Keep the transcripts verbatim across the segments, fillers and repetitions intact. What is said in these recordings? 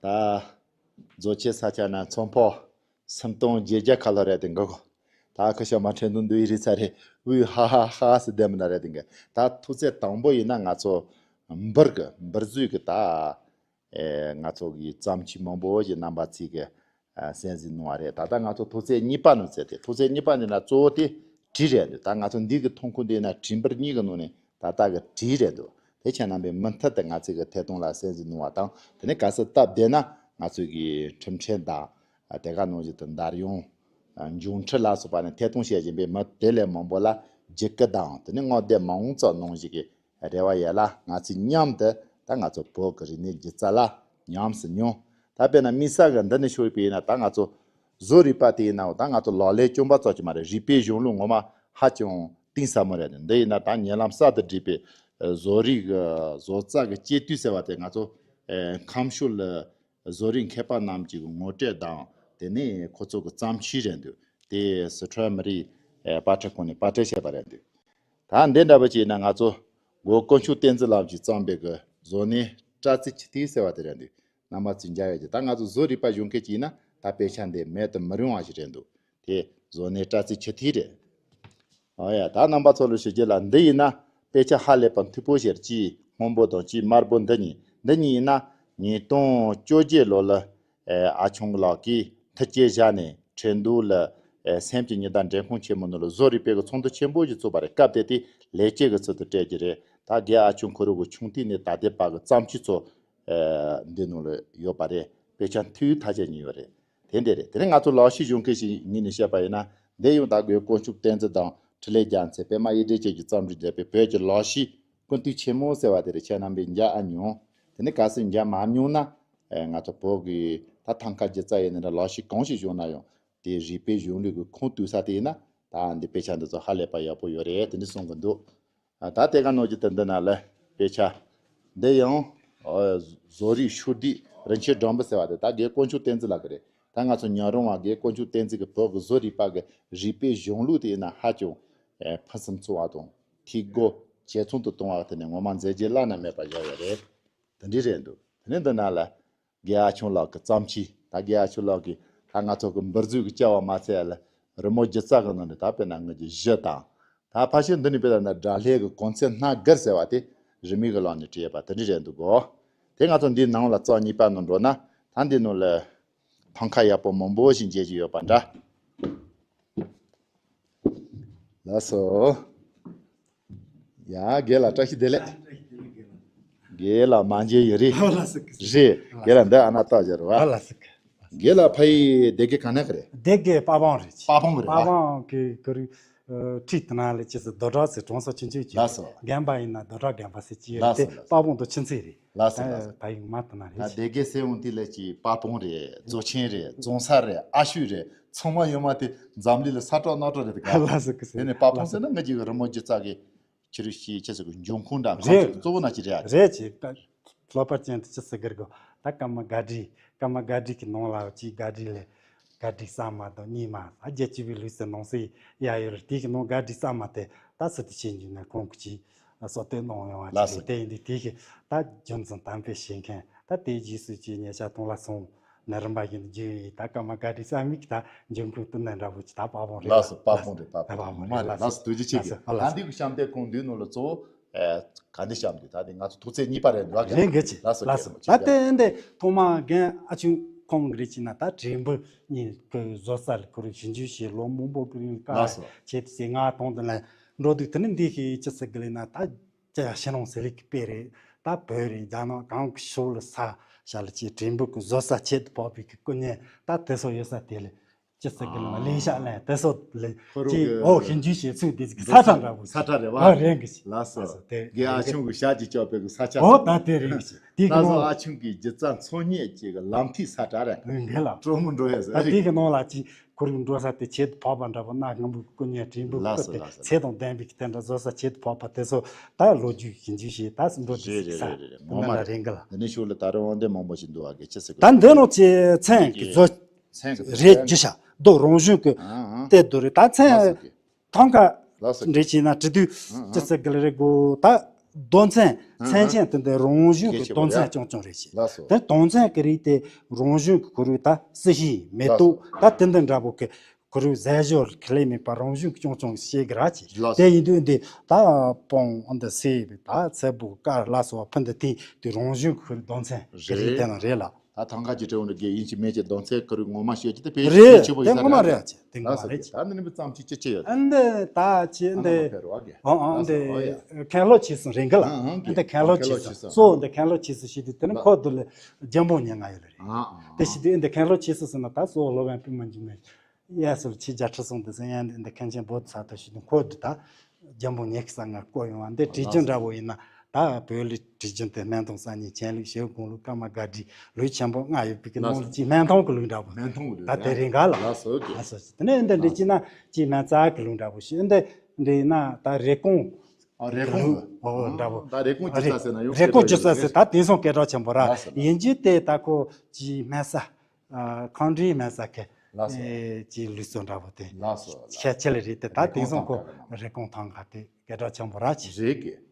ད་རྫོགས་ཆེན་ས་ཆ་ན་ཚོང་ཕོགས་སུམ་སྟོང་བརྒྱད་བརྒྱ་ཁ་ལོ་རེད་དེ་འགའ་གོ། ད་ཁ་ཤ་མ་ཁྲེན་དུ་འདུ་ཡི་རི་ཚ་རེད། ཝུ་ཧ་ཧ་ཧ་སི་དེ་མི་ན་རེད་དེ་འགའ། ད་ཐུག་ཚེ་དང་པོ་ཡིན་ན་ང་ཚོ་འབུར་གི་འབུར་བཟོས་གི་ད་ཨེ་ང་ཚོ་གི་བརྩམས་ཆོས་མང་པོ་ཞིག་རྣམ་པ་ཚིག་གི་ཨ་གསན་གཟིགས་གནང་བ་རེད། ད་ལྟ་ང་ཚོ་ཐུག་ཚེ་གཉིས་པ་ནང་ཚེ་དེ་ཐུག་ཚེ་གཉིས་པ་འདི་ན་གཙོ་བོ་དེ་བྲིས་རེད་འདུག་ད་ང་ཚོ་འདི་གི་ཐོང་ཁུངས་འདི་ན་བྲིས་འབུར་གཉིས་ཀྱི་ནང་ནས་ད་ལྟ་གི་བྲིས་རེད་འདུག་དེ་ཁྱེད་རྣམ་པས་མུ་མཐུད་དུ་ང་ཚོ་གི་ཐད་གཏོང་ལ་གསན་གཟིགས་གནང་བ་དང་དེ་ནས་གལ་སྲིད་སྟབས་བདེ་ན་ང་ཚོ་གི་ཁྲིམས་ཁྲིམས་དང་དེ་ག་ནང་བཞིན་དུ་འདར་ཡོང་། འབྱུང་འཕྲུལ་ལ་སོགས་པ་ནས་ཐད་གཏོང་བྱེད་བཞིན་པའི་མི་དེ་ལས་མང་པོ་ལ་བརྒྱུད་སྐུལ་དང་དེ་ནས་སྔོན་བརྡ་མང་ཙམ་གནང་ཞིག་གི་རེ་བ་ཡོད་ལ། ང་ཚོས་མཉམ་དུ་ད་ང་ཚོ་བོད་ཀྱི་རིག་གནས་སྒྱུ་རྩལ་ལ་ཉམས་སུ་མྱོང་། ད་དཔེར་ན་དམིགས་བསལ་གྱི་འདི་ནས་ཤོར་བས་ན་ད་ང་ཚོ་བཟོ་རིག་པ་དེ་ཡིན་ནའང་ད་ང་ཚོ་ལག་ལེན་བཅོམ་པ་ཙམ་གྱིས་མ་རེད། རིག་པའི་གཞུང་ལུགས་ངོ་མ་ཧ་ཅང་གཏིང་ཟབ་མོ་རེད། འདི་ཡིན་ན་ད་ཉེ་ལམ་གསར་དུ་བསྒྲིགས་པའི་བཟོ་རིག་བཟོ་རྩལ་གྱི་སྤྱི་འཐུས་ཟེར་བ་དེ་ང་ཚོ་ཁམས་ཕྱོགས་ལ་བཟོ་རིག་མཁས་པ་རྣམས་ཀྱི་ངོ་སྤྲོད་དང་དེ་ནས་ཁོ་ཚོ་གི་བརྩམས་ཆོས་རེད་འདུག་དེ་སི་ཁྲོན་མི་རིགས་པར་སྐྲུན་ཁང་ནས་པར་སྐྲུན་བྱས་པ་རེད་འདུག་ད་འདི་འདྲ་བོ་ཅིག་ཡིན་ན་ང་ཚོ་སྒོ་དཀོན་མཆོག་བསྟན་འཛིན་ལགས་ཀྱིས་བརྩམས་པའི་གི་བཟོ་ལས་སྤྲ་ཚིལ་ཆུ་ཐིགས་ཟེར་བ་དེ་རེད་འདུག་རྣམ་པ་ཚོས་མཇལ་ཡོད་ཀྱི། ད་ང་ཚོ་བཟོ་རིག་པ་གཞུང་མཁན་ཅིག་ཡིན་ན་ད་དཔེ་ཆ་འདི་མེད་དུ་མི་རུང་བ་ཞིག་རེད་འདུག་དེ་བཟོ་ལས་སྤྲ་ཚིལ་ཆུ་ཐིགས་རེད། ཨོ་ཡ། ད་རྣམ་པ་ཚོ་ལ་ཞུ་རྒྱུ་ལ་འདི་ཡིན་ན་དཔེ་ཆ་ཧ་ལས་པ་མཐུག་པོ་ཞིག་གཅིག་སྔོན་པོ་དང་གཅིག་དམར་པོ་འདི་གཉིས། འདི་གཉིས་ཡིན་ན་ཉིས་སྟོང་བཅོ་བརྒྱད་ལོ་ལ་ཨ་ཆུང་ལགས་ཀྱིས་མཐུན་རྐྱེན་བཞག་ནས་ཁྲེང་ཏུའུ་ལ་སེམས་ཀྱི་ཉི་ཟླ་འགྲེམས་སྟོན་ཆེན་མོ་ནང་ལ་བཟོ་རིག་པའི་གི་ཚོགས་འདུ་ཆེན་པོ་ཞིག་བཙུགས་པ་རེད། སྐབས་དེ་དེ་ལས་བྱེད་ཀྱི་ཚུལ་དུ་སྤྲད་ཀྱི་རེད། ད་རྒན་ཨ་ཆུང་ཁོ་རང་གི་ཆུང་དུས་ནས་ད་ལྟའི་བར་གྱི་བརྩམས་ཆོས་ཚོ་འདི་ནང་ལ་ཡོད་པ་རེད། དཔེ་ཆ་མཐུག་ཐག་ཆོད་གཉིས་ཡོད་རེད། དེ་འདྲ་རེད། དེ་ནས་ང་ཚོ་ལག་ཤེས་གཞུང་མཁན་ཞིག་ངོས་ནས་བཤད་པ་ཡིན་ན་འདི་ཡང་ད་སྒོས་དཀོན་མཆོག་བསྟན་འཛིན་དང་འཕྲིན་ལས་རྒྱལ་མཚན་པད་མ་གཡུ་སྒྲོན་བཅས་ཀྱིས་བརྩམས་སྒྲིག་མཛད་པའི་བོད་ཀྱི་ལག་ཤེས་ཀུན་བཏུས་ཆེན་མོ་ཟེར་བ་དེ་རེད། ཁྱེད་རྣམ་པས་མཇལ་ཨ་མྱོང་། དེ་ནས་གལ་སྲིད་མཇལ་མ་མྱོང་ན་ང་ཚོ་བོད་ཀྱི་ད་ཐང་ཀ་སྒྱུ་རྩལ་ཡིན་ན་འདྲ་ལག་ཤེས་གང་ཞིག་བྱུང་ན་ཡང་དེ་རིག་པའི་གཞུང་ལུགས་ཀྱི་ཁུངས་གཏུགས་ས་དེ་ཡིན་ན་ད་འདི་དཔེ་ཆ་འདི་ཚོ་ཧ་ལས་པ་ཡག་པོ་ཡོད་རེད། དེ་འདྲ་གསུང་གི་འདུག་ད་དེ་ག་ནང་བཞིན་དུ་འདི་ན་ལ་དཔེ་ཆ་འདི་ཡང་བཟོ་རིག་ཤུགས་ལྡན་རིན་ཆེན་སྒྲོམ་བུ་ཟེར་བ་དེ་ད་རྒན་དཀོན་མཆོག་བསྟན་འཛིན་ལགས་ཀྱི་རེད། ད་ང་ཚོ་ཉག་རོང་བ་རྒན་དཀོན་མཆོག་བསྟན་འཛིན་གྱི་བོད་ཀྱི་བཟོ་རིག་པ་གི་རིག་པའི་གཞུང་ལུགས་དེ་ཡིན་ན་ཧ་ཅང་ཕུན་སུམ་ཚོགས་པ་དང་འཐུས་སྒོ་ཇེ་ཚང་དུ་གཏོང་བ་དེ་ནི་ངོ་མ་མཛད་རྗེས་བླ་ན་མེད་པ་བཞག་ཡོད་རེད། དེ་འདྲ་རེད་འདུག་དེ་ནས་འདི་ན་ལ་རྒན་ཨ་ཆུང་ལགས་ཀྱི་བརྩམས་ཆོས། ད་རྒན་ཨ་ཆུང་ལགས་ཀྱིས་ད་ང་ཚོ་གི་འབུར་བཟོས་ཀྱི་བྱ་བ་མ་ཚད་ལ་རི་མོ་སྒྱུ་རྩལ་གི་ནང་ནས་ད་དཔེར་ན་ངེད་ཀྱི་གཞི་དང་། ད་ཕལ་ཆེར་འདི་ནས་དཔེར་ན་དགྲ་ལྷས་ཀྱི་གོང་ཚད་སྣ་དགུ་ཟེར་བ་དེ་རི་མོ་གི་ལམ་ནས་བྲིས་པ་དེ་འདྲ་རེད་འདུག་གོ་དེ་ང་ཚོ་འདིའི་ནང་ལ་རྩ་གཉིས་པ་ནང་འགྲོ་ན་ད་འདི་ནང་ལ་ཐང་ཀ་ཡག་པོ་མང་པོ་ཞིག་མཇལ་གྱི་ཡོད་པ་འདྲ། ལགས་སོ། ཡ་རྒན་ལགས་བཀྲ་ཤིས་བདེ་ལེགས། རྒན་ལགས་མ་མཇལ་ཡོད་རེད། ལགས་སོ། རེད། རྒན་ལགས་འདི་ཨ་ན་ཏག་ཅིག་རེད་བ། ལགས་སོ། རྒན་ལགས་ཕ་ཡུལ་སྡེ་དགེ་ག་ནས་གི་རེད། སྡེ་དགེ་དཔལ་སྤུངས་རེད། དཔལ་སྤུངས་རེད་བ། དཔལ་སྤུངས་གི་གི་རུ་ཁྲིད་དེ་ན་ལས་ཅི་སི་རྡོ་གྲགས་སི་གྲོང་གསེབ་ཆུང་ཆུང་ཅིག་ལགས་སོ། རྒན་པ་ཡིན་ན་རྡོ་གྲགས་རྒན་པ་ཟེར་གྱི་ཡོད་ལགས་སོ། དེ་ལགས་སོ། དཔལ་སྤུངས་དང་ཆུ་མཚོན་རེད། ལགས་སོ་ལགས་སོ། ད་ཡོང་མ་ཐུབ་ན་རེད། ད་སྡེ་དགེ་ཟེར་འོང་དུས་ལ་ཅིག་དཔལ་སྤུངས་རེད། རྫོགས་ཆེན་རེད། རྫོང་སར་རེད། ཨ་ཤོད་རེད། ཚང་མ་ཡོད་མ་དེ་འཛམ་གླིང་ལ་ས་གྲགས་སྣ་གྲགས་རེད་དེ་ག་ལགས་སོ་གི་ཟེར། དེ་ནས་དཔལ་སྤུངས་ཟེར་ན་ང་ཅིག་རི་མོ་སྒྱུ་རྩལ་གི་ཆི་རུ་ཤི་ཆི་ཟེར་གི་འབྱུང་ཁུངས་འདྲ་ཁམས་རེད། གཙོ་བོ་ན་ཅི་རེད་ཨ། རེད་ཅེ་ཀློག་པ་ཅན་དུ་ཅི་ཟེར་གི་རེད་གོ་ད་ཀརྨ་སྒར་བྲིས། ཀརྨ་སྒར་བྲིས་ཀྱི་ནང་ལ་ཅིག་སྒར་བྲིས་ལས་སྒར་བྲིས་གསར་མ་དང་རྙིང་མ་ཨ་རྒྱལ་སྤྱི་བའི་ལུགས་སུ་ནང་གསེས་ཡ་ཡོད་རེད། དེ་གི་ནང་སྒར་བྲིས་གསར་མ་དེ་ད་སི་ཏུ་ཆེན་འཇུག་ནས་ཁོང་གི་ཅིག་གསོལ་སྟོན་གནང་ཡོང་བ་ཅིག་རེད། དེ་ཡིན་དུས་དེ་གི་ད་རྒྱུ་མཚན་དམ་དཔེ་བྱེད་མཁན་ད་དེ་རྗེས་སུ་ཅིག་ཉེ་ཆར་སྟོང་ལ་སོང་ནས་རིམ་པ་བཞིན་དུ་རྒྱུ་ཡིས་ད་ཀརྨ་སྒར་བྲིས་གསར་མའི་གི་ད་འབྱུང་ཁུངས་བསྟུན་ནས་འདྲ་བོ་ཅིག་ད་དཔལ་སྤུངས་རེད། ལགས་སོ། དཔལ་སྤུངས་རེད། དཔལ་སྤུངས་རེད། ངོ་མ་རེད། ལགས་སོ། ཐུགས་རྗེ་ཆེ་གི། ལགས་སོ། ད་འདི་གི་གཤམ་དེ་ཁོང་འདུས་ནོ་ལ་གཙོ་བོ་ག་འདི་གཤམ་འདུས་ད་འདི་ང་ཚོ་ཐུགས་ཚད་གཉིས་པ་རེད་འདུག་ག་རེད་གི་ཅི། ལགས་སོ། ལགས་སོ། ད་དེ་འདི་ཐོག་མ་རྒན་ཨ་ཆུང་ཁོང་གི་རེད་ཅེ་ན་ད་དྲན་འབུ་གཉིས་ཀྱི་བཟོ་ས་ལ་ཁོ་རང་ཞིབ་འཇུག་བྱས་ལོ་མང་པོ་གི་རིང་ལ་ལགས་སོ། བྱས་ཏེ་ང་དང་དེ་ལ་འགྲོ་དུས་དེ་ནི་འདི་ཤེས་ཅི་ཟེར་གི་ལེ་ན་ད་ཅི་ཡ་ཕྱི་ནང་ཟེར་ལེ་གི་དཔེ་རེད། ད་བོད་རེད། རྒྱ་ནག་གང་གི་ཕྱོགས་ལ་ས་ཤ་ལ་ཅེ་དྲན་འབུ་གི་བཟོ་ས་ཁྱད་དུ་འཕགས་པའི་གི་སྐུ་བརྙན་ད་དེ་སོ་ཡོད་ས་དེ་ལ། ཅི་ཟེར་གི་ལ་ལེ་ཤ་ལ་དེ་སོ་ལ་ཁོ་རང་ཅི་གི་ཨོ་ཤིན་ཇུ་ཞེ་ཚུལ་དེ་གི་ས་ཆ་འདྲ་བོ་ས་ཆ་རེད་བ། ཨ་རེད་གི་ཅི། ལགས་སོ། ལགས་སོ། དེ་རྒན་ཨ་ཆུང་གི་ཞག་ཅིག་སྐྱོབ་པའི་གི་ས་ཆ་ཨོ་ས་ད་དེ་རེད་གི་ཅི། དེ་གི་ད་སོ་ནང་ཨ་ཆུང་གི་སྒྱུ་རྩལ་འཚོལ་སྙེག་ཅིག་གི་ལམ་ཐིག་ས་ཆ་རེད། འགན་ལ་སྤྲོ་མོ་འགྲོ་ཡ་ཟེར་ད་རེད། དེ་གི་ནང་ལ་ཅི་ཁོ་རང་འགྲོ་ས་དེ་ཁྱད་དུ་འཕགས་པ་འདྲ་བོ་གནའ་སྔ་མོའི་སྐུ་བརྙན་དྲན་འབུ་ལགས་སོ་སྐུ་དེ་ལགས་སོ། ཚེ་དང་ལྡན་པའི་གི་དེ་འདྲ་བཟོ་ས་ཁྱད་དུ་འཕགས་པ་དེ་སོ་ད་ལོ་རྒྱུས་ཤིན་ཇུ་ཞེས་ད་སི་འགྲོ་དེ་རེད་ས་རེད་རེད་རེད། ངོ་མ་རེད། རེད་གི་ལ། འདི་ནས་ཤུགས་ལ་ད་རུང་དབང་ལྡན་མང་པོ་ཞིག་འདུག་བ་གི་ཅི་ཟེར་གི་ད་འདི་ནང་ཅི་མཚན་གི་བཟོ། མཚན་གི་རེད་རྒྱུ་ཤ་རྡོ་རང་བཞིན་གི་ཨང་ཨང་དེ་རྡོ་རེད། ད་མཚན་ལགས་སོ་གི་ཐང་ཀ་ལགས་སོ་གི་འདྲེ་ཅི་ན་བྲི་དུས་ཨང་ཨང་ཅི་ཟེར་གི་ལ་རེད་གོ་ད་ རྡོ་ཚན་ཨ་ཨ། མཚན་ཅན་དེ་འདྲ་རང་བྱུང་གི་གལ་ཆེ་རྡོ་བ་ཚན་རེད། རྐྱང་རྐྱང་རེད་ཅེས། ལགས་སོ། དེ་རྡོ་ཚན་གྱི་རིགས་དེ་རང་བྱུང་གི་ཁོར་ཡུག་ད་སྲིད་ཞིའི་མེ་ལགས་ཏོག་སོ། ད་དེ་འདྲ་འདྲ་པོ་གི་ཁོར་ཡུག་རྫས་སྦྱོར་ཁེ་ལས་མེད་པ་རང་བྱུང་གི་རྐྱང་རྐྱང་བཤད་གི་ར་ཅེས། ལགས་སོ། དེ་ཡིན་དུས་འདི་ད་སྤང་འདི་སེ་ད་ཚལ་བུ་དཀར་ལ་སོགས་པ་ཕུན་དུ་བཏུས་དེ་རང་བྱུང་གི་ཁོར་ཡུག་རྡོ་ཚན་གྱི་རིགས་རེད། དེ་ན་རེད་ལ། ད་ཐང་ག་ཅིག་སྤྲེའུ་འདྲ་དགེ་ཡིན་གཅིག་མེད་ཅིག་རྡོ་ཚན་ཁོར་ཡུག་ངོ་མ་ཤེས་ཀྱི་དེ་དཔེ་རེད། ཆེ་པོ་དེ་ཡིན་ས་ངོ་མ་རེད། རེད་ཅེས་དེ་ངོ་ལགས་མ་སོ། རེད་ཅེས། ད་འདི་ནི་མི་ཙམ་ཅིག་ཅི་ཅི་ཡོད། ཨ་འདི་ད་ཅི་ཨ་ན་འདི་མ་ཕེ་རོ་ཨ་གེ། ཨོ་ཨོ་ལགས་སོ། འདི་ཨོ་ཡ། མཁན་སློབ་ཆེ་སུ་རེད་གི་ལ། ཨ་ཨ་གེ། འདི་མཁན་སློབ་ཆེ་སུ་མཁན་སློབ་ཆེ་སུ་གཙོ་བོ་འདི་མཁན་སློབ་ཆེ་སུ་ཞིག་དུས་དེ་ནི་ལགས། ཁོ་དུ་ལ་རྒྱན་པོ་ཉེ་ང་ཡོད་ལ་རེད། ཨ་ཨ་དེ་ཞིག་དུས་འདི་མཁན་སློབ་ཆེ་སུ་ཟེར་ན་ད་གཙོ་བོ་སློབ་དཔོན་པུས་མོ་འཇིགས་མེད་གཡས་སུ་ལ་ཆེས་རྒྱ་ཁྲི་སོང་དུ་ཟེར་ཡང་འདི་མཁན་ཆེན་བོ་དྷི་ས་ཏྭ་ཞིག་དུས་ཁོ་དུ་ད། རྒྱལ་པོ་ཉེ་གི་ས་ང་བསྐོ་ཡོང་བ་འདི་བྲིས་རྒྱུན་འདྲ་བོ་ཡིན་ན་ད་བོད་ལི་བྲིས་རྒྱུན་དེ་སྨན་ཐང་གསར་རྙིང་མཁྱེན་ལུགས་ཞེའུ་དགུང་ལུགས་ཀརྨ་སྒར་བྲིས་ལུགས་ཆེན་པོ་ལྔ་ཡོད་པའི་གི་ནང་ལ་ཅིག་སྨན་ཐང་གི་ལུགས་འདྲ་བོ་སྨན་ཐང་གི་ལུགས་ད་དེ་རེད་འགའ་ལ། ལགས་སོ་ཨོ་ཀེ། ལགས་སོ་དེ་ནས་འདི་འདྲི་ཅི་ན་ཅིག་སྨན་རྩ་གི་ལུགས་འདྲ་བོ་ཞིག་འདི་འདྲི་ན་ད་རེ་སྐོང་ཨ་རེ་སྐོང་གི་ཨོ་འདྲ་བོ་ད་རེ་སྐོང་ཅི་ས་ཟེར་ན་ཡོང་རེ་སྐོང་ཅི་ས་ཟེར་ད་དེང་སང་སྐད་གྲགས་ཆེན་པོ་ར། ལགས་སོ་ལགས། ཡིན་རྒྱུ་དེ་ད་ཁོ་ཅིག་སྨན་ས། ཨ་ཁང་འདྲིའི་སྨན་ས་ཁེ། ལགས་སོ། ཨེ་ཅིག་ལུས་སྲོལ་འདྲ་པོ་དེ། ལགས་སོ་ལགས། ཁྱད་ཆེ་ལ་རེད་དེ་ད་རེ་དེང་སང་ཁོ་སྐོང་ཐང་ག་རེ་སྐོང་ཐང་ག་དེ་སྐད་གྲགས་ཆེན་པོ་ར་ཅིག་རེད་གི། དེ་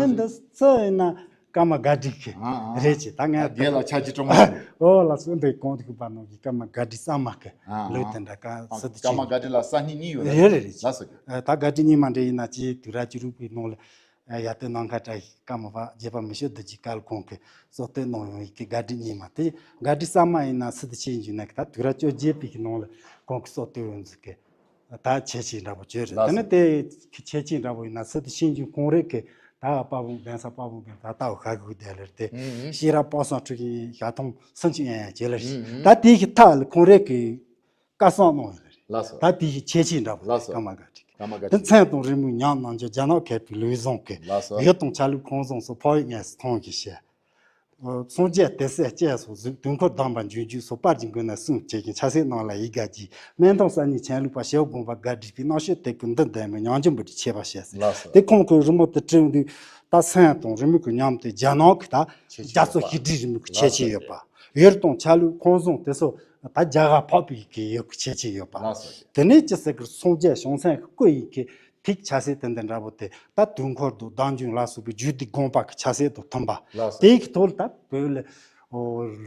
ནས་འདི་སུ་ཡིན་ན་ཀརྨ་སྒར་བྲིས་ཁེ། ཨ་ཨ། རེད་ཅིག་ད་ངས་རྒན་ལགས་ཆ་ཅི་ཀྲོང་མ་རེད། ཨོ་ལགས་སོ་འདི་གོང་དུ་གི་པ་ནང་གི་ཀརྨ་སྒར་བྲིས་གཙང་མ་ཁེ། ཨ་ཨ། ལུས་དེ་འདྲ་ག་ཨ་སུ་དུ་ཀརྨ་ཅིག་སྒར་བྲིས་ལ་ས་གཉིས་གཉིས་ཡོད་རེད། རེད་རེད་རེད་ཅིག་ལགས་སོ་གི། ཨ་ད་སྒར་བྲིས་གཉིས་མ་འདྲེ་ཡིན་ན་ཅིག་དུས་རབས་བཅུ་དྲུག་པའི་ནང་ལ། ཡ་དེ་ནང་ཁ་བྲལ་ཡི་ཀརྨ་པ་རྗེ་པ་མི་བསྐྱོད་རྡོ་རྗེ་སྐལ་ཁོང་གིས་གསོལ་སྟོན་གནང་ཡོང་ཡི་གེ་སྒར་བྲིས་རྙིང་མ་དེ་སྒར་བྲིས་གསར་མ་ཡིན་ན་སི་ཏུ་ཆེན་འཇུག་ན་གི་ད་དུས་རབས་བཅོ་བརྒྱད་པའི་གི་ནང་ལ་ཁོང་གིས་གསོལ་སྟོན་ཡོང་ཟིག་གི། ད་ཁྱད་ཆོས་འདྲ་པོ་བྱོས་རེད། དེ་ནི་དེ་ཁྱད་ཆོས་འདྲ་པོ་ཡིན་ན་སི་ཏུ་ཆེན་འཇུག་ཁོང་རེད་གི། ད་དཔའ་བོ་གདན་ས་དཔའ་བོ་གི་ད་ལྟ་བ་ཁ་གུག་དེ་ལེར་དེ་ཤེས་རབ་དཔག་བསམ་འཁྲུག་གི་ཞལ་མཐོང་སུམ་ཅུ་ཡན་ཡན་བྱེད་ལེར་ད་དེ་གི་མཐའ་ལ་ཁོང་རེད་གི། བཀའ་གསུང་གནང་ཡོད་རེད། ལགས་སོ། ད་དེའི་ཁྱད་ཆོས་འདྲ་པོ་ལགས་སོ། ཀརྨ་སྒར་བྲིས། ཀརྨ་སྒར་དེ་བྲིས། མཚན་དང་རི་མོའི་ཉམས་རྣམས་ཀྱང་རྒྱ་ནག་མཁས་པའི་ལུགས་བཟང་གི། ལགས་སོ། ཡུལ་དང་ཆ་ལུགས་ཁང་བཟང་སོགས་འཕགས་ཡུལ་དངོས་སུ་མཐོང་ཞིང་གཤེགས། སངས་རྒྱས་དེ་སྲས་བཅས་སོགས་གཟིགས། དུས་འཁོར་གདམས་པ་འབྱུང་འགྱུར་སོགས་དཔལ་གྱི་མགོན་རྣམས་གསུང་བྱེད་ཅིང་ཕྱག་སྲིད་རྣམས་ལ་ཡིད་དགའ་གྱིས། སྨན་ཐང་གསར་རྙིང་མཁྱེན་ལུགས་པ་ཞེའུ་དགོངས་པ་སྒར་བྲིས་པའི་རྣམ་དཔྱོད་དེ་ཀུན་འདི་ལྡན་མིན་ཉམས་འགྱུར་འབུལ་གྱི་ཆེ་བ་བཤད་ཟེར། ལགས་སོ། དེ་ཁོང་གི་རི་མོ་དེ་བྲིས་འདུག་ད་མཚན་དང་རི་མོ་གི་ཉམས་དེ་རྒྱ་ནག་གི་ད་ཁྱད་ཆོས་རྒྱ་མཚོ་ཡོད་པ། ཤེལ་དྲི་རི་མོ་གི་ཁྱད་ཆོས་ཡོད་པ། ཡུལ་དང་ཆ་ལུགས་ཁང་བཟང་དེ་ཚོ་ད་རྒྱ་གར་འཕགས་པའི་གི་ཡུལ་གྱི་ཁྱད་ཆོས་ཡོད་པ། ལགས་སོ། དེ་ནས་ཅི་ཟེར་གི་སངས་རྒྱས་བྱང་སེམས་ཀྱི་སྐུ་ཡི་གི་ཐིག་ཆ་ཟེར་དེ་འདི་འདྲ་པོ་དེ་ད་དུས་འཁོར་དང་བདག་འབྱུང་ལ་སོགས་པའི་རྒྱུད་སྡེ་དགོངས་པ་གི་ཆ་ཟེར་དང་མཐུན་པ། ལགས་སོ། དེའི་གི་ཐོག་ལ་ད་བོད་ལ་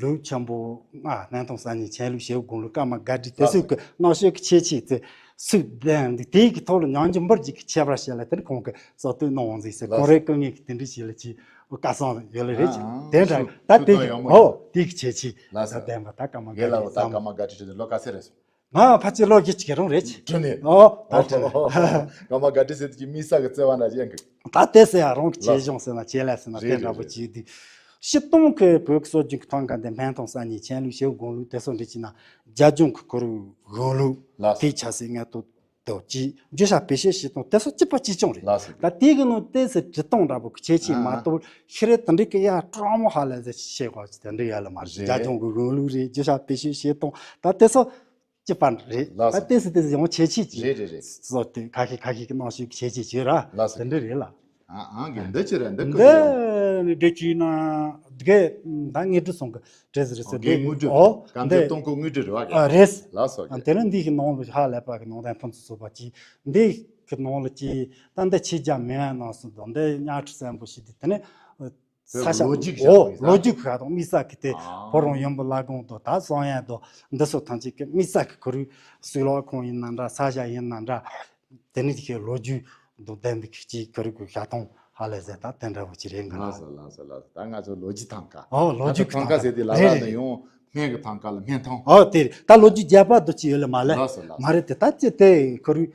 ལུགས་ཆེན་པོ་ལྔ་སྨན་ཐང་གསར་རྙིང་མཁྱེན་ལུགས་ཞེའུ་དགུང་ལོ་ཀརྨ་སྒར་བྲིས་དེ་ཚོའི་གི་རྣམ་དཔྱོད་ཀྱི་ཁྱད་ཆོས་དེ་སུས་ལྡན་འདུག་དེའི་གི་ཐོག་ལ་ཉམས་འགྱུར་འབུལ་རྒྱུ་གི་ཁྱད་པར་བཤད་ལ་དེར་ཁོང་གི་གསོལ་སྟོན་གནང་བ་ཟིག་ཟེར། ལགས་སོ། ཁོང་རའི་སྐུ་ངལ་གི་དེ་འདྲ་ཞིག་ལ་ཅིག་བཀའ་གསུང་ཡོད་ལ་རེད་ཅིག་ཨང་། དེ་འདྲ་ད་དེ་གི་ཨོ་དེ་གི་ཁྱད་ཆོས་ལ་ལགས་སོ། ལྡན་པ་ད་ཀརྨ་སྒར་རྒན་ལགས་བྲིས་ད་ཀརྨ་སྒར་བྲིས་ཁྲིད་ནས་ལོ་ག་ཚད་རེད་སོང་། ང་ཕལ་ཆེར་ལོ་བརྒྱད་ཅིག་རང་རེད་ཅིག་དྲན་ནས། ཨོ་ད་དྲན་ནས། ཀརྨ་སྒར་བྲིས་ཟེར་དུས་ཀྱི་དམིགས་བསལ་གྱི་བརྩེ་བ་འདྲ་ཅན་གི། ད་དེ་ཟེར་ཡང་རང་གི་བྱས་རེད་གཞུང་ཟེར་ན་བྱས་ལས་ཟེར་ན་རེད་དེ་འདྲ་པོ་རེད་རེད། བྱས་དུས། སྤྱིར་བཏང་གི་བོད་ཀྱི་སྲོལ་རྒྱུན་གྱི་ཐང་ག་འདི་སྨན་ཐང་གསར་རྙིང་མཁྱེན་ལུགས་ཞེའུ་དགུང་ལོ་དེ་ཚོ་འདྲ་ཅིག་ན་རྒྱ་གཞུང་གི་ཁོར་ཡུག་གཞུང་ལུགས་ལགས་དེའི་ཆ་ཟེར་ངས་ཏོ་དོ་ཅི་བརྗོད་བྱ་བེད་སྤྱོད་བྱེད་སྟངས་དེ་ཚོ་གཅིག་པ་གཅིག་རྐྱང་རེད། ལགས་སོ། ད་དེ་གི་ནང་དེ་ཚོ་འབྲི་སྟངས་འདྲ་པོ་གི་ཁྱད་ཆོས་མ་ཨ་གཏོགས་ཤི་རེ་དེ་འདྲ་གི་ཡ་སྤྲང་མོ་ཧ་ལས་ཟེར་བཤད་དགོས་ཅི་དེ་འདྲ་ཡ་ལ་མ་རེད། རེད། རྒྱ་གཞུང་གི་གཞུང་ལུགས་རེད། བརྗོད་བྱ་བེད་སྤྱོད་བྱེད་སྟངས་ད་དེ་ཚོ་གཅིག་པ་རེད། ལགས་སོ། ད་དེ་ཚོ་དེ་ཚོ་ཡང་ཁྱད་ཆོས་ཅིག་རེད་རེད་རེད། སོ་དེ་ཁ་ཤས་ཁ་ཤས་ཀྱི་གནང་ཤུགས་ཁྱད་ཆོས་ཅིག་ར། ལགས་སོ། དེ་འདྲ་རེད་ལ། ཨ་ཨང་གི་འདི་ཅི་རེད་འདི་ཁོ་འདི་ནི་འདྲ་བྱས་ན་དགེ་ད་དངོས་གྲུབ་སོང་གི་འདྲ་ཟེར་ཟེར་དགེ་དངོས་གྲུབ་ཨོ་གང་དེ་གཏོང་ཁོ་དངོས་གྲུབ་རེད་བ་གི། ཨ་རེད། ལགས་སོ་གི། དེ་ནི་འདི་གི་ནང་ལ་ཧ་ལས་པ་གི་ནང་དོན་ཕུན་སུམ་ཚོགས་པ་ཅིག་འདི་གི་ནང་ལ་ཅིག་ད་འདི་ཆོས་རྒྱལ་མི་དབང་ནང་སོང་དང་འདི་གཉའ་ཁྲི་བཙན་པོ་ཞིག་འདི་དེ་ནི་ས་ཆ་ལོ་རྒྱུས་ཀྱི་ཨོ་ཡང་ལོ་རྒྱུས་ཁ་དང་དམིགས་བསལ་གི་དེ་ཨ་ཕོ་རོང་ཡོན་པོ་བླ་སྒང་དང་ད་བསམ་ཡས་དང་འདི་ཚོ་ཐམས་ཅད་ཀྱི་དམིགས་བསལ་གི་ཁོར་ཡུག་གསོལ་ལོ་ཁང་ཡིན་ན་འདྲ་ས་ཆ་ཡིན་ན་འདྲ། དེ་ནི་ཁྱེད་ལོ་རྒྱུས་དང་ལྡན་པའི་ཅིག་ཁོར་ཡུག་གི་ཤ་སྟོང་ཧ་ལས་ཟེར་ད་དེ་འདྲ་བོ་ཅིག་རེད་འགའ། ལགས་སོ་ལགས་སོ་ལགས་སོ། ད་ང་ཚོ་ལོ་རྒྱུས་ཐང་ག། ཨོ་ལོ་རྒྱུས་ཐང་ག་ཟེར་དེ་ལ་ལ་ནི་ཡང་སྨན་གི་ཐང་ག་ལ་སྨན་ཐང་། ཨོ་དེ་རེད། ད་ལོ་རྒྱུས་རྒྱས་པ་དུ་ཅི་ཡོད་ལ་མ་ལས། ལགས་སོ་ལགས་སོ། མ་རེད་དེ་ད་ཅི་དེ་ཁོར་ཡུག་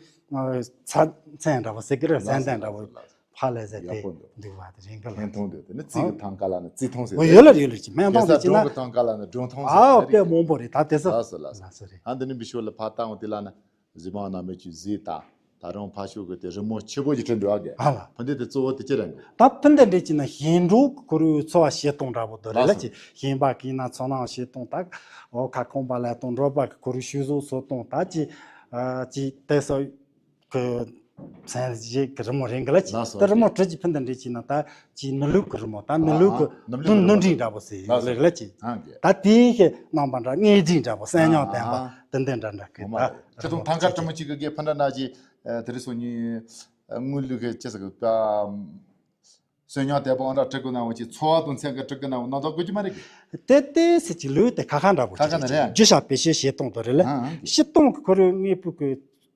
ཚ་མཚན་འདྲ་བོ་ཟེར་གི་རེད། ལགས་སོ་ཟན་ལྡན་འདྲ་བོ་ལགས་སོ། ཧ་ལས་ཟེར་དེ་ཡག་པོ་འདུག་འདུག་བ་དེ་རེད་འགའ་ལ། སྨན་ཐང་དུ་དེ་ནི་རྩིས་ཀྱི་ཐང་ག་ལ་ནི་རྩིས་ཐང་ཟེར། ཨོ་ཡོད་ལ་ཡོད་ལ་ཅི་སྨན་ཐང་དུ་ཅི་ན། སྒྲུང་གི་ཐང་ག་ལ་ནི་སྒྲུང་ཐང་ཟེར། ཨོ་དཔེ་མང་པོ་རེད་ད་དེ་ཚོ། ལགས་སོ་ལགས་སོ། ལགས་སོ་རེད། ཨ་འདི་ནི་མི་ཤོ་ལ་ཕ་ཏང་དེ་ལ་ནི། གཟིགས་མང་རྣམ་པས་ཀྱིས་གཟིགས་དང་། ད་རུང་ཕ་ཤུལ་གྱི་དེ་རི་མོ་ཆེ་པོ་ཅིག་བྲིས་འདུག་ཨ་གི། ཨ་ལ། ཕུ་འདི་དེ་གཙོ་བོ་དེ་ཅི་རེད་འདུག་ད་ཕུ་འདི་འདྲ་ཅིག་ན་ཞིང་འབྲོག་གི་ཁོར་ཡུག་འཚོ་བ་བྱེད་སྟངས་འདྲ་པོ་འདུག་རེད་ལ་ཅི། ཞིང་པ་གིས་ན་ཚོ་ནང་བྱེད་སྟངས་དག་འོ་ཁ་ཁང་པ་ལས་སྟངས་འབྲོག་པ་གི་ཁོར་ཡུག་ཤུལ་བཟོ་བཟོ་སྟངས་དག་ཅི། ཨ་ཅི་དེ་སོ་གི་མཚན་བཞེས་གི་རི་མོ་རེད་འགི་ལ་ཅི། ལགས་སོ། ད་རི་མོ་བྲིས་ཀྱི་ཕུ་འདི་འདྲ་ཅིག་ན་ད་ཅི་ནུ་ལུག་གི་རི་མོ་ད་ནུ་ལུག་གི་ཨ་ཨ་ནུ་ལུག་གི་རི་མོ་ནུ་འབྲིང་འདྲ་པོ་ཟེར་ལགས་སོ་རེད་ལ་ཅི། ཨ་གི། ད་དེའི་ཤེས་རྣམ་པ་འདྲ་དངོས་འབྲིང་འདྲ་པོ་སེམས་མྱོང་ལྡན་པ་ཨ་ཨ་དེ་འདྲ་འདྲ་འདྲ་གི། ངོ་མ་ད་རེད། ཁྱེད་ཚོ་ཐང་ཀ་ཀྲི་མོ་གཅིག་གི་གི་ཕ་འདྲ་ན་ཅི་དེ་རིང་སང་ཉིན་དངུལ་ལུག་གི་ཅི་ཟེར་གི་ད། གསོན་ཉམས་དེ་པོ་ཨང་གྲངས་སྤྲི་གུ་ན་འོ་ཅི་འཚོ་བ་དང་མཚན་གི་སྤྲི་གུ་ན་འོ་ནང་དོག་དགོས་ཀྱི་མ་རེད་གི། དེ་ལྟས་ཟེར་གྱི་ལུས་དེ་ཁ་ཁ་འདྲ་པོ་ཁ་ཁ་ཅིག་ན་རེད། རྒྱུ་ཞག་བེད་སྤྱོད་བྱེད་སྟངས་དེ་རེད་ལ། ཨང་ཨང་གི། སྤྱིར་བཏང་གི་ཁོ་རང་དངོས་པོ་གི་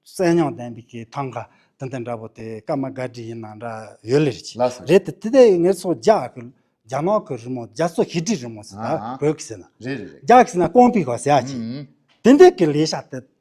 གསོན་ཉམས་ལྡན་པའི་གི་ཐང་ག་དེ་འདྲ་འདྲ་པོ་དེ་ཀརྨ་སྒར་བྲིས་ཡིན་ན་འདྲ་ཡོད་ལེ་རེད་ཅི། ལགས་སོ། རེད་དེ་དེ་དེ་ངེད་ཚོ་རྒྱ་གི་རྒྱ་ནག་གི་རི་མོ་རྒྱ་མཚོ་ཞི་བདེའི་རི་མོ་ཟེར་ཨ་ད་ཨ། བོད་ཀྱི་ཟེར་ན། རེད་རེད་རེད། རྒྱ་གི་ཟེར་ན་ཀོང་པི་ཧོ་ཟེར་ཨ་ཅི། ཨང་ཨང་། དེ་འདྲ་གི་ལས་ཤག་དེ་དེ་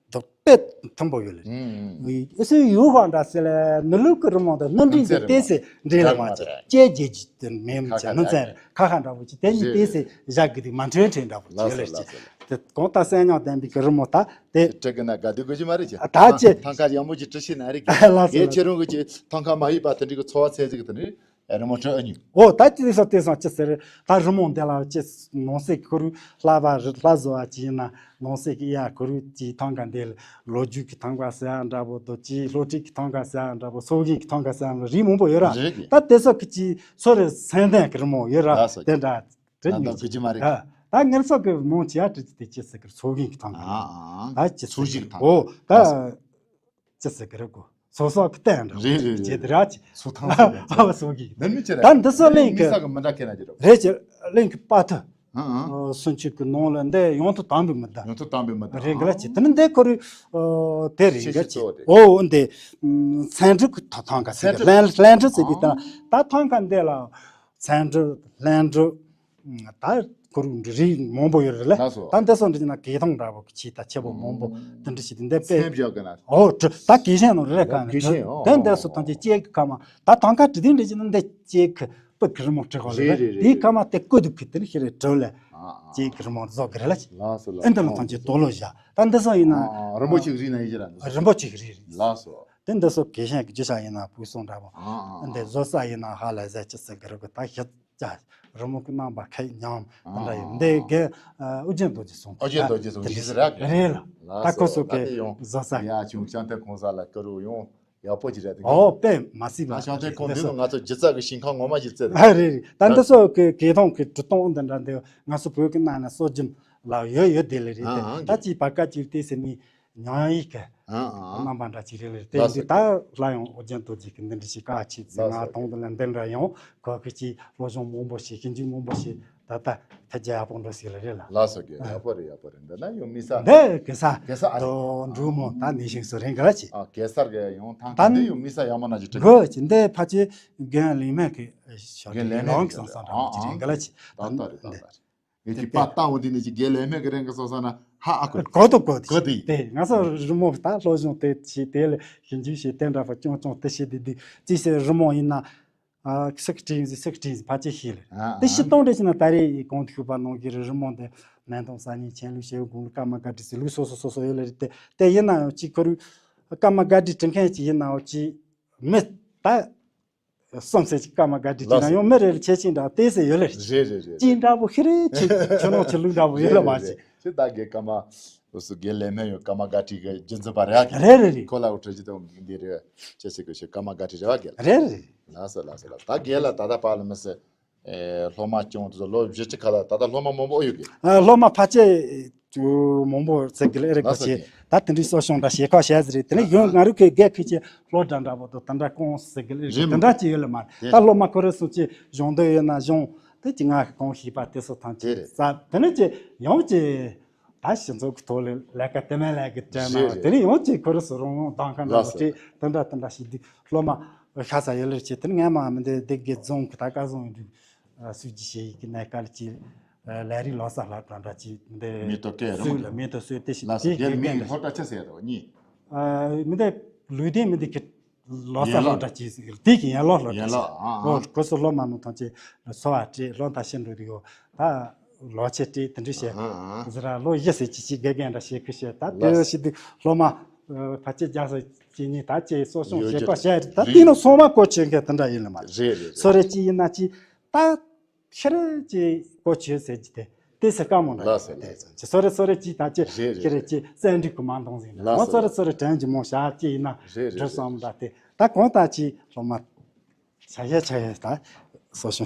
དཔེ་མཐོན་པོ་ཡོད་ལེ། ཨང་ཨང་། ཨེ་སུ་ཡུ་ཧོ་འདྲ་ཟེར་ལེ་ནུ་ལུག་གི་རི་མོ་དང་སྣུམ་རིགས་འདི་ལྟས་ཟེར་འདྲེས་ལ་མ་ཅི་སྐྱེ་རྒྱལ་གྱི་དེ་མེད་མ་ཅི་ནུ་ཙན་ཁ་ཁ་འདྲ་པོ་ཅི་དེ་ཉིད་ལྟས་ཟེར་བཞག་གི་དེ་མ་འཕྲོད་འཕྲོད་འདྲ་པོ་ཅི་ཡོད་ལེ་ཅི། དེ་གོང་ལྟ་གསོན་ཉམས་ལྡན་པའི་གི་རི་མོ་ད་དེ། དྲི་གི་ན་དགའ་སྡུག་དགོས་ཀྱི་མ་རེད་ཅི། ད་ཅི། ཐང་ཀ་ཡག་མོ་ཅིག་བྲི་ཤེས་ན་རེད་གི། ལགས་སོ། ངས་ཁྱེད་རང་གི་ཅི་ཐང་ཀ་མ་ཡིན་པ་དེ་འདྲ་གི་འཚོ་བ་ཚད་ཅིག་དེ་འདྲ་རི་མོ་བྲི་ཨ་ཉུ། ཨོ་ད་ཅི་ལས་སོ་དེ་སང་ཅི་ཟེར་ད་རི་མོ་འདི་ལ་ཅི་ནང་གསེས་ཀྱི་ཁོར་ལྷ་བ་རི་ལྷ་བཟོ་བ་ཅི་ཡིན་ན་ནང་གསེས་ཀྱི་ཡ་ཁོར་ཅི་ཐང་ཀ་འདི་ལོ་རྒྱུས་ཀྱི་ཐང་ཀ་ཟེར་ཡ་འདྲ་པོ་དོ་ཅི་སློབ་ཁྲིད་ཀྱི་ཐང་ཀ་ཟེར་ཡ་འདྲ་པོ་སྲོལ་རྒྱུན་གྱི་ཐང་ཀ་ཟེར་ཡ་རིགས་མང་པོ་ཡོད་ར། རེད་གི། ད་དེ་སོགས་ཀྱི་ཅི་སོ་རེ་སེམས་ལྡན་གྱི་རི་མོ་ཡོད་ར། ལགས་སོ། དེ་འདྲ་བྲི་ན་ད་ད་གི་ཅི་མ་རེད། ད་ད་ངེད་ཚོ་གི་མོ་ཅི་ཡ་བྲི་ཅི་དེ་ཅི་ཟེར་གི་སྲོལ་རྒྱུན་གྱི་ཐང་ཀ་ཨ་ཨ་ད་ཅི་ཟེར་སྲོལ་རྒྱུན་གྱི་ཐང་ཀ་ཨོ་ད། ལགས་སོ། ཅི་ཟེར་གི་རེད་གོ། སོ་སོ་གི་བསྟན་རེད། རེད་རེད་རེད། ཇེ་དི་ར་ཅི། སུ་ཐང་སུ་རེད། ཨ་བ་སོ་གི། འདི་མི་ཅི་རེད། ད་འདི་སོ་གླིང་གི། མི་ས་གི་མི་འདྲ་ཁེ་ན་ཅི་རེད། རེད་ཅི། གླིང་གི་པ་ཐུ། ཨང་ཨང་། སུན་ཆུ་གི་ནང་ལ་འདི་ཡོང་ཐུ་དམ་པའི་མི་འདྲ། ཡོང་ཐུ་དམ་པའི་མི་འདྲ། རེད་གི་ལ་ཅི། དེ་ནི་འདི་ཁོ་རུ། དེ་རེད་གི་ཅི། ཨོ་འདི། ཚན་ཁྲི་གི་ཐང་ཀ་ཟེར་གི། ལྷན་ལྷན་ཁྲི་ཟེར་གི་ད། ད་ཐང་ཀ་འདི་ལ། ཚན་ཁྲི་ལྷན་ཁྲི། ད་ཁོར་རིགས་མང་པོ་ཡོད་རེད་ལ། ལགས་སོ། ད་འདི་སོགས་འདི་ན་གོས་ཐུང་འདྲ་པོ་ཆེ་ད་ཆེ་པོ་མང་པོ་འདི་འདྲ་ཞིག་འདི་དཔེ། སེམས་བཞག་གི་ན། ཨོ་ད་གོས་ཆེན་ནང་རེད་ག་ནི། གོས་ཆེན་ཨོ། དེ་འདི་སོ་ཐང་ཆེ་ཅེ་གི་ཁ་མ་ད་ཐང་ཀ་དྲི་དེ་འདྲ་ཞིག་ན་འདི་ཅེ་གི་པི་གི་རི་མོ་བྲི་གོ་ལ་རེད་རེད་རེད། དེའི་ཁ་མ་དེ་ཀོ་དུ་གི་དེ་ནི་ཤི་རེ་བྲི་ལ། ཅེ་གི་རི་མོ་བཟོ་གི་རེད་ལ། ལགས་སོ་ལགས་སོ། ཨེ་འདི་ལ་ཐང་ཆེ་དོ་ལོ་བཞག་ད་འདི་སོ་ཡིན་ན། རིན་པོ་ཆེ་གི་རིགས་ན་ཡི་ཅི་ར་འདི་སོ། རིན་པོ་ཆེ་གི་རིགས་རེད། ལགས་སོ། དེ་འདི་སོགས་གོས་ཆེན་གྱི་རྒྱུ་ཆ་ཡིན་ན་ཕུགས་སོང་འདྲ་པོ། ཨ་ཨ་ཨ། འདི་བཟོ་ས་ཡིན་ན་ཧ་ལས་ཟེར་ཅི་ཟེར་གི་རེད་གི། ད་ཤི་ཅ་རི་མོ་གི་རྣམ་པ་ཁ་ཡིག་ཉམས་དེ་འདྲ་ཡིན། ཨ་ཨ་འདི་རྒན་ཨ་ཨོ་རྒྱན་རྡོ་རྗེ་གསུང་ཨོ་རྒྱན་རྡོ་རྗེ་གསུང་དེ་ཡིན་ཟེར་ར་གི། རེད་ལ། ལགས་ད་ཁོ་སོ་སོ་གི་ད་དེ་ཡོང་བཟོ་ས། ཡ་ཆུང་ཤང་ཐེ་གོང་ས་ལ་ཀི་རུ་ཡོང་ཡག་པོ་ཅིག་རེད་དེ། ཨོ་དཔེ་མ་སྲིད་པ། ད་ཤང་ཐེ་གོང་འདི་ནི་ང་ཚོ་སྒྱུ་རྩལ་གི་ཞིང་ཁམས་ངོ་མ་ཞིག་བཙལ། ཨ་རེད་རེད། ད་འདི་སོགས་གི་གོས་ཐུང་གི་འབྲི་སྟངས་འདི་འདྲ་འདི་ང་ཚོ་བོད་ཀྱི་ནང་ན་སྲོལ་རྒྱུན་ལ་ཡོད་ཡོད་དེ་ལས་རེད་དེ། ཨ་ཨ་ད་ཅིག་བར་སྐབས་ཅིག་དེ་ཟེར་ནི། ཉང་ཡིག་གི་ཨ་ཨ། རྣམ་པ་འདྲ་ཅིག་རེད་ལེ། དེ་ལགས་འདི་སོ། ད་སླར་ཡང་ཨོ་རྒྱན་རྡོ་རྗེ་གི་འདི་འདྲ་ཞིག་བཀའ་ཆེ་ཟེར། ལགས་སོ། ང་དང་དུ་ལ་འདི་འདྲ་ཡང་གོ་གི་ཅིག་སློབ་སྦྱོང་མང་པོ་ཞིག་ཞིབ་འཇུག་མང་པོ་ཞིག་ད་ལྟ་ཐད་རྒྱ་ཡག་པོ་འགྲོ་སྲིད་ལ་རེད་ལ། ལགས་སོ་གི། ཡག་པོ་རེད་ཡག་པོ་རེད། འདི་ན་ཡོང་མི་ས། འདི་གི་ས་གི་ས་ཨ་རེད། དོ་འབྲུག་མོ་ད་ནི་ཤིང་སོ་རེད་ག་ལ་ཅི། ཨ་གེ་སར་གི་ཡོང་ཐང་ད་འདི་ཡོང་མི་ས་ཡག་མོ་ན་ཅིག་གྲུབ་གི་ཅི། འདི་ཕ་ཆེ་རྒན་ལིང་མེད་གི་ཞོ་རྒན་ལིང་མེད་ལོང་གི་གི་སང་སང་འདྲ་ཨ་ཅི་རེད་ག་ལ་ཅི། ད་ལྟ་རེད་ད་ལྟ་རེད། ངེད་ཀྱི་པ་ཏང་འོ་དེ་ནས་ཀྱི་རྒན་ལས་མེད་ཀྱི་རེད་གི་སོང་ས་ན་ཧ་ཨ་ཁུ། གོ་དུ་གོ་དུ་གོ་དུ་ཡིན། དེ་ང་ཚོ་རི་མོ་ད་སློབ་སྦྱོང་དེ་བྱས་དེ་ལས་ཞིབ་འཇུག་བྱས་དེ་འདྲ་པ་ཅུང་ཅུང་དེ་བྱས་དེ་དུས་ཅི་ཟེར་རི་མོ་ཡིན་ན་ཨ་སི་ཀི་ཊིན་ཟེར་སི་ཀི་ཊིན་ཟེར་ཕལ་ཆེར་ཤེས་ལེ། ཨ་དེ་ཤི་སྟོང་རེ་བྱས་ན་ད་རེས་གོང་དུ་ཞུས་པ་ནང་གི་རི་མོ་འདི་སྨན་དང་གསར་རྙིང་མཁྱེན་ལུགས་ཞེས་དགུང་ལོ་ཀརྨ་སྒར་བྲིས་ཟེར་ལུགས་སོ་སོ་སོ་སོ་ཡོད་ལེ་རེད་དེ། དེ་ཡིན་ན་ཡང་ཅིག་ཁོ་རུ་ཀརྨ་སྒར་བྲིས་བྲི་མཁན་ཅིག་ཡིན་ན་ཡང་ཅིག་མི་ད། གསུམ་ཟེར་གྱི་ཀརྨ་སྒར་བྲིས་ཅིག་ན་ཡང་མི་རེ་རེ་ཁྱད་ཆོས་འདྲ་བོ་དེ་ཟེར་ཡོད་ལེ། རེད་རེད་རེད། ཅི་འདྲ་པོ་ཤི་རེ་ཆེ་ཁྱོད་རང་ཆེ་ལུགས་འདྲ་པོ་ཡོད་ལ་མ་རེད་རེད་ཅེ། རེད། ཅི་ད་རྒན་ཀརྨ་འུ་སུ་རྒན་ལས་མེད་ཡོད་ཀརྨ་སྒར་བྲིས་གི་རྒྱུ་འཛིན་པ་རེད་ཨ། རེད་རེད་རེད། ཁོ་ལ་འུ་ཁྲི་ཅི་དང་འདི་རེད་ཅེ་ཟེར་གི་ཤི་ཀརྨ་སྒར་བྲིས་རེད་བ་རྒན། རེད་རེད། ལགས་སོ་ལགས་སོ་ལགས། ད་རྒན་ལ་ད་ལྟ་ཕར་ལ་མི་སྲིད་ཨེ་སློབ་མ་སྐྱོང་དུ་ལོ་བཞི་བཅུ་ཁ་ལ་ད་ལྟ་སློབ་མ་མང་པོ་ཡོད་གི། ཨ་སློབ་མ་ཕལ་ཆེར་ཅུ་མང་པོ་ཟེར་གི་ལ་ཨེ་རེད་གོ་ལགས་སོ་ཆེ། རྒན། ད་དེ་འདྲའི་གསོ་སྐྱོང་འདྲ་བྱེད་ཁ་བྱས་ཟེར་རེད། དེ་ནས་ཡང་ང་རུ་ཁའི་རྒན་ཁི་ཆེ་སློབ་གྲྭ་འདྲ་པོ་དང་དེ་འདྲ་གོང་ཟེར་གི་ལ་ཨེ་རེད་རེད། དེ་འདྲ་ཅིག་ཡོད་ལ་མ་རེད། དེ་ད་སློབ་མ་ཁོ་རེ་སུ་ཅིག་སྦྱོང་འདོད་ཡོད་ན་སྦྱོང་དེ་ཅིག་ང་གི་གོང་ཞིག་པ་དེ་སོ་ཐང་ཆེ་དེ་རེད། ས་དེ་ནས་ཅིག་ཡང་ཅིག་ད་སྤྱི་ཚོགས་ཀྱི་ཐོག་ལ་ལས་ཀ་དེ་མེད་ལས་ཀྱི་དྲན་ན་རེད་རེད། དེ་ནས་ཡང་ཅིག་ཁོ་རེ་སུ་རང་རང་གདམ་ཁ་འདྲ་ལགས་པོ་སོ་ཅིག་རེད། དེ་འདྲ་དེ་འདྲ་ཞིག་འདུག་སློབ་མ་ཤ་ཚ་ཡོད་ལེ་ཆེ། དེ་ནས་ངས་མ་མི་འདི་འདི་གི་རྫོང་གི་ད་ཀ་བཟང་ཡོད་འདུག་སུས་ཀྱི་ཞེ་ཡིག་གི་གནས་སྐབས་ཀྱི་ལས་རིགས་ལོ་གསར་ལྷག་དང་འདྲ་ཅིག་འདི་མེ་ཏོག་སྐད་རི་མོ་སུས་ལ་མེ་ཏོག་སུས་དེ་ཞིག་ལ་དེ་སོ་རྒན་མིང་གི་སློབ་གྲྭ་ཆ་ཟེར་དོ་གཉིས། མི་འདི་ལུས་ལྡན་མི་འདི་གི་ལོ་གསར་ཡན་ལག་སློབ་གྲྭ་ཅིག་དེ་གི་ཡན་ལག་སློབ་གྲྭ་ཡན་ལག་ཅིག་ཨ་ཨ། ཨོ་ཁོ་ཚོ་སློབ་མ་མི་ཐོན་ཅིག་འཚོ་བ་སྤྲད་སློབ་མཐར་ཕྱིན་འགྲོ་དུས་ཡོ་ད་ལོ་ཆེ་སྤྲད་དེ་འདྲ་བྱས་ཨ་ཨ། ཟེར་ར་ལོ་བཞི་ཟེར་ཅིག་ཅིག་དགེ་རྒན་འདྲ་བྱེད་ཁུ་བྱས་ད་དེ་ལགས། ཞིག་འདི་སློབ་མ་ཕལ་ཆེར་རྒྱ་སོ་ཅི་ཉིད་ད་ཅེས་གསོ་སྐྱོང་ཡོད་བྱེད་པ་རྒྱུ་བྱས་ད་རེད། དེ་ནི་སོ་མ་གོ་ཆེན་མཁན་དེ་འདྲ་ཡིན་ལ་མ་རེད། རེད་རེད་སོ་རེ་ཅི་ཡིན་ན་ཅི་ད་ཤི་རེ་ཅི་གོ་ཆོད་ཟེར་གྱི་དེ་དེ་ཟེར་དཀའ་མོ་འདྲ་ལགས་སོ་ལགས་སོ། ཅི་སོ་རེ་སོ་རེ་ཅི་ད་ཅི་རེད་རེད་ཤི་རེ་ཅི་བཙན་འགྲིག་གི་མ་འདོང་ཟིན་ལགས་ངོ་སོ་སོ་རེ་སོ་རེ་དྲན་གྱི་མོ་བྱ་ཅི་ཡིན་ན་རེད་རེད་འགྲོ་རེད། བསམ་འདྲ་དེ་ད་གོང་ད་ཅི་སློབ་མ་ཆ་ཡ་ཆ་ཡ་ད་གསོ་སྐྱོང་།